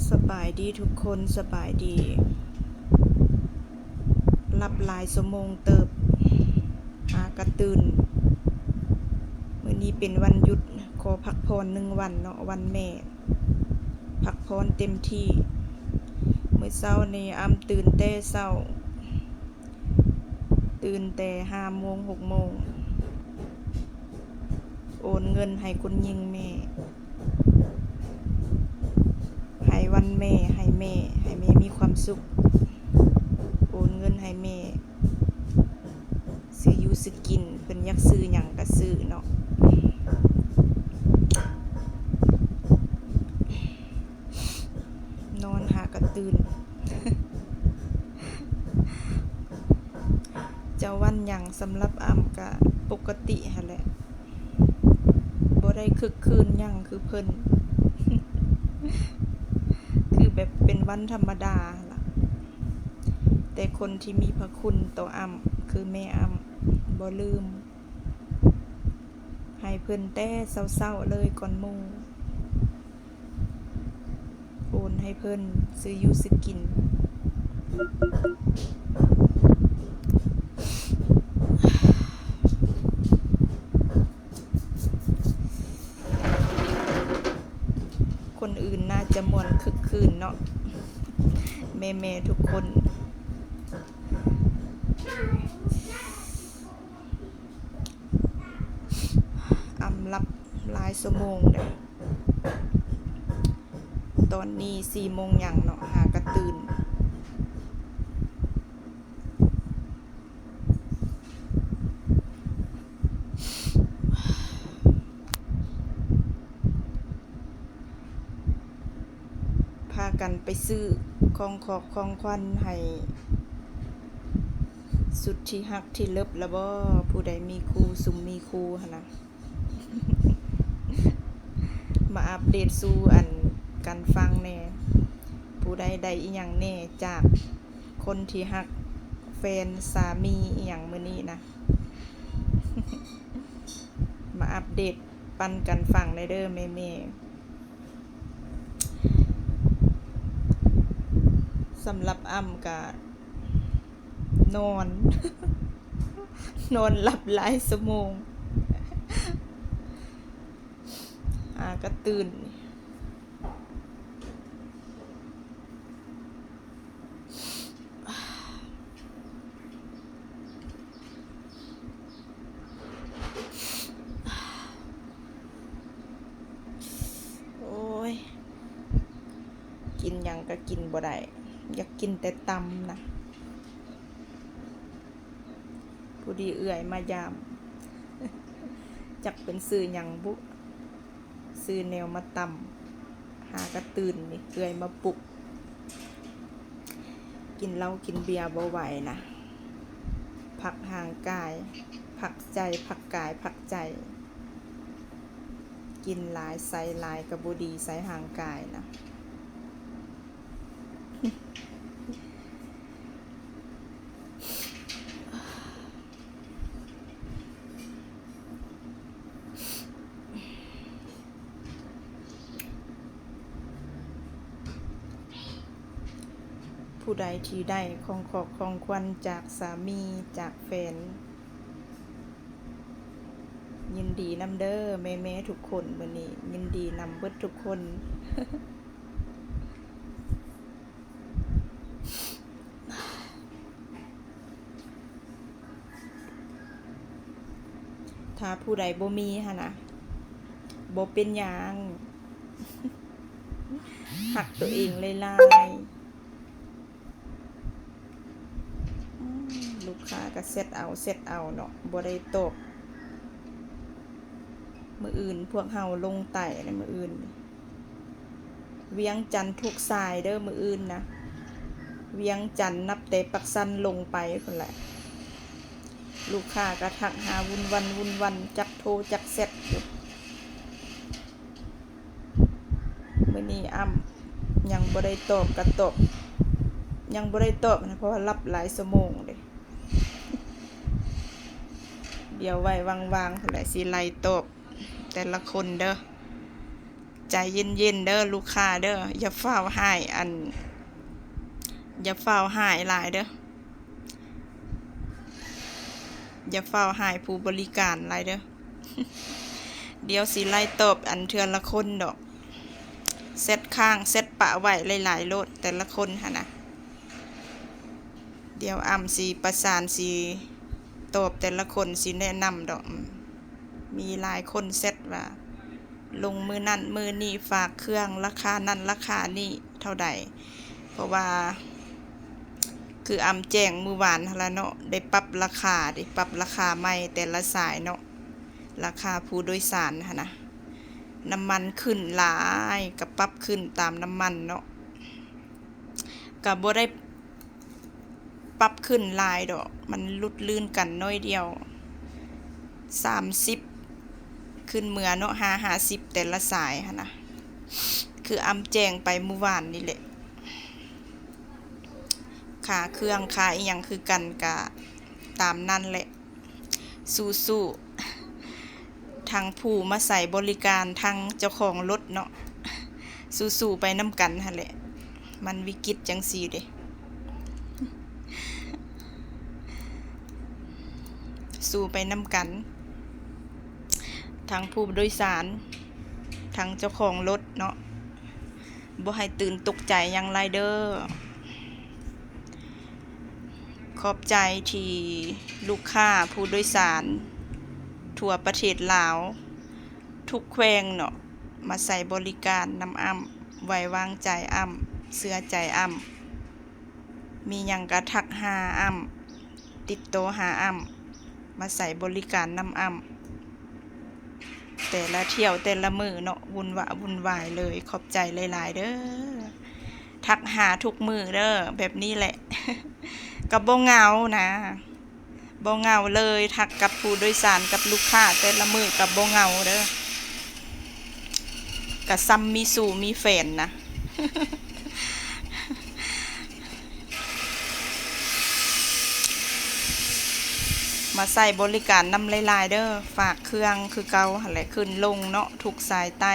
ສະບາຍດີທຸກຄົນ, ສະບາຍດີ. ຫຼັບຫຼາຍຊົ່ວໂມງເຕີບ, ຫາກະຕື່ນ. ມື້ນີ້ເປັນວັນຢຸດ, ຂໍພັກຜ່ອນໜຶ່ງວັນເນາະ, ວັນແມ່, ພັກຜ່ອນເຕັມທີ່. ມື້ເຊົ້ານີ້ອ້ຳຕື່ນແຕ່ເຊົ້າ, ຕື່ນແຕ່ຫ້າໂມງ ຫົກໂມງ, ໂອນເງິນໃຫ້ຄຸນຍິງແມ່. ໃຫ້ວັນແມ່ ໃຫ້ແມ່ ໃຫ້ແມ່ມີຄວາມສຸກ, ໂອນເງິນໃຫ້ແມ່ ຊື້ຢູ່ຊື້ກິນ, ເພິ່ນຢາກຊື້ຫຍັງກະຊື້ເນາະ. ນອນຫາກະຕື່ນ. ຈະວັນຫຍັງສຳລັບອ້ຳກະປົກກະຕິຫັ້ນແຫຼະ, ບໍ່ໄດ້ຄຶກຄື້ນຫຍັງຄືເພິ່ນ, ຄືແບບເປັນວັນທຳມະດາຫັ້ນລະ. ແຕ່ຄົນທີ່ມີພະຄຸນຕໍ່ອ້ຳ ຄືແມ່ອ້ຳ ບໍ່ລືມ, ໃຫ້ເພິ່ນແຕ່ເຊົ້າໆເລີຍກ່ອນໝູ່. ໂອນໃຫ້ເພິ່ນຊື້ຢູ່ຊື້ກິນ. ຄົນອື່ນໜ້າຈະມ່ວນຄຶກຄື້ນເນາະ ແມ່ໆທຸກຄົນ. ອ້ຳຫຼັບຫຼາຍຊົ່ວໂມງເດ້. ຕອນນີ້ສີ່ໂມງຫຍັງເນາະ, ຫາກະຕື່ນ. ພາກັນໄປຊື້ຂອງຂອກຂອງຂວັນໃຫ້ສຸດທີ່ຮັກທີ່ເລີບລະບໍ? ຜູ້ໃດມີຄູ່ ຊຸມມີຄູ່ຫັ້ນນະ. ມາອັບເດດສູ່ອັນກັນຟັງແດ່, ຜູ້ໃດໄດ້ອີ່ຫຍັງແດ່ຈາກຄົນທີ່ຮັກ, ແຟນ, ສາມີ ອີ່ຫຍັງມື້ນີ້ນະ. ມາອັບເດດປັນກັນຟັງແດ່ເດີແມ່ໆ. ສຳລັບອ້ຳກະ ນອນ ນອນຫຼັບຫຼາຍຊົ່ວໂມງ, ຫາກະຕື່ນ. ໂອ້ຍ ກິນຫຍັງກະກິນບໍ່ໄດ້, ຢາກກິນແຕ່ຕຳນະ. ພໍດີເອື້ອຍມາຢາມ, ຈັກເພິ່ນຊື້ຫຍັງບຸ, ຊື້ແນວມາຕຳ. ຫາກະຕື່ນນີ້ ເອື້ອຍມາປຸກ. ກິນເຫຼົ້າກິນເບຍບໍ່ໄຫວນະ, ພັກຮ່າງກາຍ, ພັກໃຈ, ພັກກາຍ, ພັກໃຈ. ກິນຫຼາຍໃສ່ຫຼາຍກະບໍ່ດີໃສ່ຮ່າງກາຍນະ. ຜູ້ໃດທີ່ໄດ້ຂອງຂອກຂອງຂວັນຈາກສາມີ, ຈາກແຟນ, ຍິນດີນຳເດີແມ່ໆທຸກຄົນ, ມື້ນີ້ຍິນດີນຳເບິດທຸກຄົນ. ຖ້າຜູ້ໃດບໍ່ມີຫັ້ນນະ, ບໍ່ເປັນຫຍັງ, ຮັກໂຕເອງຫຼາຍໆ. ອືມ ລູກຄ້າກະແຊັດເອົາແຊັດເອົາເນາະ, ບໍ່ໄດ້ຕອບ. ມື້ອື່ນພວກເຮົາລົງໃຕ້ນະ, ມື້ອື່ນ ວຽງຈັນທຸກສາຍເດີ ມື້ອື່ນນະ, ວຽງຈັນນັບແຕ່ປາກຊັນລົງໄປພຸ້ນແຫຼະ. ລູກຄ້າກະທັກຫາວຸ້ນວັນວຸ້ນວັນ, ຈັກໂທຈັກແຊັດຢູ່. ມື້ນີ້ອ້ຳຍັງບໍ່ໄດ້ຕອບກະຕອບ, ຍັງບໍ່ໄດ້ຕອບນະ ເພາະວ່າຫຼັບຫຼາຍຊົ່ວໂມງເດ້. ດຽວໄວ້ວ່າງໆພຸ້ນແຫຼະ ຊິໄລ່ຕອບແຕ່ລະຄົນເດີ. ໃຈເຢັນໆເດີລູກຄ້າເດີ, ຢ່າຟ້າວຮ້າຍ ອັນ ຢ່າຟ້າວຮ້າຍຫຼາຍເດີ, ຢ່າຟ້າວຮ້າຍຜູ້ບໍລິການຫຼາຍເດີ. ດຽວຊິໄລ່ຕອບອັນເທື່ອລະຄົນດອກ, ແຊັດຄ້າງແຊັດປະໄວ້ຫຼາຍໆໂລດ ແຕ່ລະຄົນຫັ້ນນະ. ດຽວອ້ຳຊິປະສານ ຊິຕອບແຕ່ລະຄົນ ຊິແນະນຳດອກ. ອືມ ມີຫຼາຍຄົນແຊັດວ່າ ລົງມື້ນັ້ນມື້ນີ້ ຝາກເຄື່ອງລາຄານັ້ນລາຄານີ້ເທົ່າໃດ, ເພາະວ່າຄືອ້ຳແຈ້ງມື້ວານຫັ້ນລະເນາະ ໄດ້ປັບລາຄາເດ, ປັບລາຄາໃໝ່ແຕ່ລະສາຍເນາະ, ລາຄາຜູ້ໂດຍສານຫັ້ນນະ. ນ້ຳມັນຂຶ້ນຫຼາຍ ກໍປັບຂຶ້ນຕາມນ້ຳມັນເນາະ, ກໍບໍ່ໄດ້ ປັບຂຶ້ນຫຼາຍດອກ, ມັນຫຼຸດລື່ນກັນໜ້ອຍດຽວ ສາມສິບ ຂຶ້ນເມືອເນາະ ຫາຫ້າສິບ ແຕ່ລະສາຍຫັ້ນນະ, ຄືອ້ຳແຈ້ງໄປມື້ວານນີ້ແຫຼະ. ຄ່າເຄື່ອງຄ່າອີ່ຫຍັງຄືກັນ ກະຕາມນັ້ນແຫຼະ. ສູ້ໆ ທັງຜູ້ມາໃຊ້ບໍລິການ ທັງເຈົ້າຂອງລົດເນາະ, ສູ້ໆໄປນຳກັນຫັ້ນແຫຼະ. ມັນວິກິດຈັ່ງຊີ້ເດ, ສູ້ໄປນຳກັນ ທັງຜູ້ໂດຍສານ ທັງເຈົ້າຂອງລົດເນາະ. ບໍ່ໃຫ້ຕື່ນຕົກໃຈຫຍັງຫຼາຍເດີ. ຂອບໃຈທີ່ລູກຄ້າຜູ້ໂດຍສານທົ່ວປະເທດລາວ ທຸກແຂວງເນາະ ມາໃຊ້ບໍລິການນຳອ້ຳ, ໄວ້ວາງໃຈອ້ຳ, ເຊື່ອໃຈອ້ຳ. ມີຫຍັງກະທັກຫາອ້ຳ, ຕິດຕໍ່ຫາອ້ຳ, ມາໃຊ້ບໍລິການນຳອ້ຳ ແຕ່ລະຖ້ຽວແຕ່ລະມື້ເນາະ, ວຸ່ນວະວຸ່ນວາຍເລີຍ. ຂອບໃຈຫຼາຍໆເດີ, ທັກຫາທຸກມື້ເດີ, ແບບນີ້ແຫຼະ ກໍບໍ່ເຫງົານະ. ບໍ່ເຫງົາເລີຍ, ທັກກັບຜູ້ໂດຍສານ ກັບລູກຄ້າແຕ່ລະມື້ກໍບໍ່ເຫງົາເດີ, ກະຊ່ຳມີຊູ້ມີແຟນນະ. ມາໃຊ້ບໍລິການນຳຫຼາຍໆເດີ, ຝາກເຄື່ອງຄືເກົ່າຫັ້ນແຫຼະ, ຂຶ້ນລົງເນາະ ທຸກສາຍໃຕ້,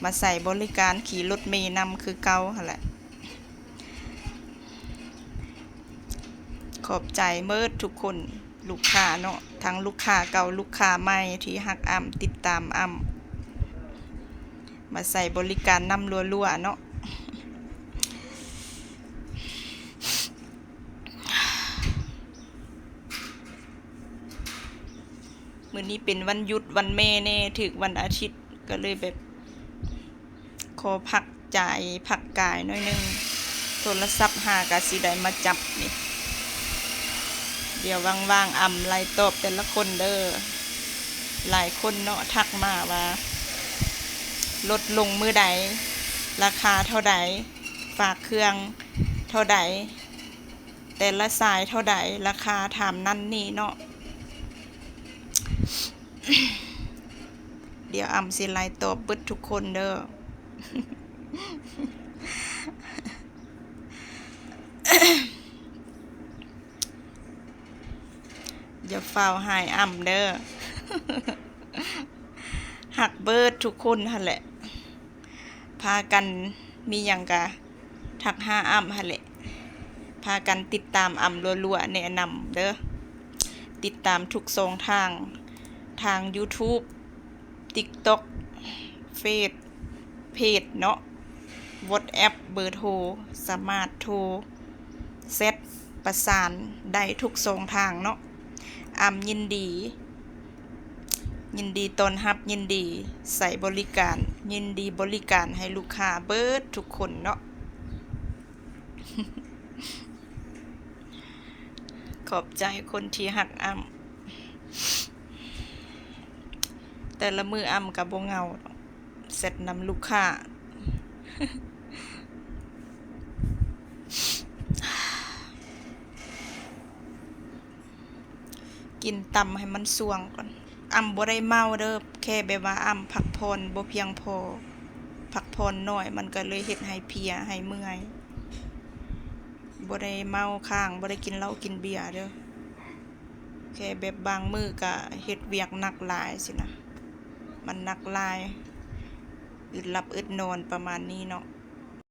ມາໃຊ້ບໍລິການຂີ່ລົດເມນຳຄືເກົ່າຫັ້ນແຫຼະ. ຂອບໃຈເໝິດທຸກຄົນ ລູກຄ້າເນາະ, ທັງລູກຄ້າເກົ່າ ລູກຄ້າໃໝ່ທີ່ຮັກອ້ຳ, ຕິດຕາມອ້ຳ, ມາໃຊ້ບໍລິການນຳລັວໆເນາະ. ມື້ນີ້ເປັນວັນຢຸດ ວັນແມ່ແດ່, ຖືກວັນອາທິດ ກໍເລີຍແບບ ຂໍພັກໃຈພັກກາຍໜ້ອຍໜຶ່ງ, ໂທລະສັບຫາກະຊິໄດ້ມາຈັບນີ້. ດຽວວ່າງໆ ອຳໄລ່ຕອບແຕ່ລະຄົນເດີ. ຫຼາຍຄົນເນາະ ທັກມາວ່າ ລົດລົງມື້ໃດ, ລາຄາເທົ່າໃດ, ຝາກເຄື່ອງເທົ່າໃດ, ແຕ່ລະສາຍເທົ່າໃດ, ລາຄາຖາມນັ້ນນີ້ເນາະ. ດຽວອຳຊິໄລ່ຕອບເບິດທຸກຄົນເດີ. ຢ່າຟ້າວຮ້າຍອຳເດີ. ຮັກເບິດທຸກຄົນຫັ້ນແຫຼະ. ພາກັນມີຫຍັງກະທັກຫາອຳຫັ້ນແຫຼະ. ພາກັນຕິດຕາມອຳລົວໆ ແນະນຳເດີ. ຕິດຕາມທຸກຊ່ອງທາງ, ທາງ YouTube, TikTok, ເຟສ, ເພຈເນາະ, WhatsApp ເບີໂທ, ສາມາດໂທ, ແຊັດ, ປະສານໄດ້ທຸກຊ່ອງທາງເນາະ. ອຳຍິນດີ, ຍິນດີຕ້ອນຮັບ, ຍິນດີໃຊ້ບໍລິການ, ຍິນດີບໍລິການໃຫ້ລູກຄ້າເບິດທຸກຄົນເນາະ. ຂອບໃຈຄົນທີ່ຮັກອຳ. ແຕ່ລະມື້ອຳກໍບໍ່ເຫງົາດອກ. ແຊັດນຳລູກຄ້າ. ກິນຕຳໃຫ້ມັນສ່ວງກ່ອນ. ອຳບໍ່ໄດ້ເມົາເດີ, ແຄ່ແບບວ່າອຳພັກຜ່ອນບໍ່ພຽງພໍ, ພັກຜ່ອນໜ້ອຍ ມັນກໍເລີຍເຮັດໃຫ້ເພຍ ໃຫ້ເມື່ອຍ. ບໍ່ໄດ້ເມົາຄ້າງ, ບໍ່ໄດ້ກິນເຫຼົ້າກິນເບຍເດີ. ແຄ່ແບບບາງມື້ກະເຮັດວຽກໜັກຫຼາຍຊີ້ນະ, ມັນໜັກຫຼາຍ, ອຶດຫຼັບອຶດນອນປະມານນີ້ເນາະ.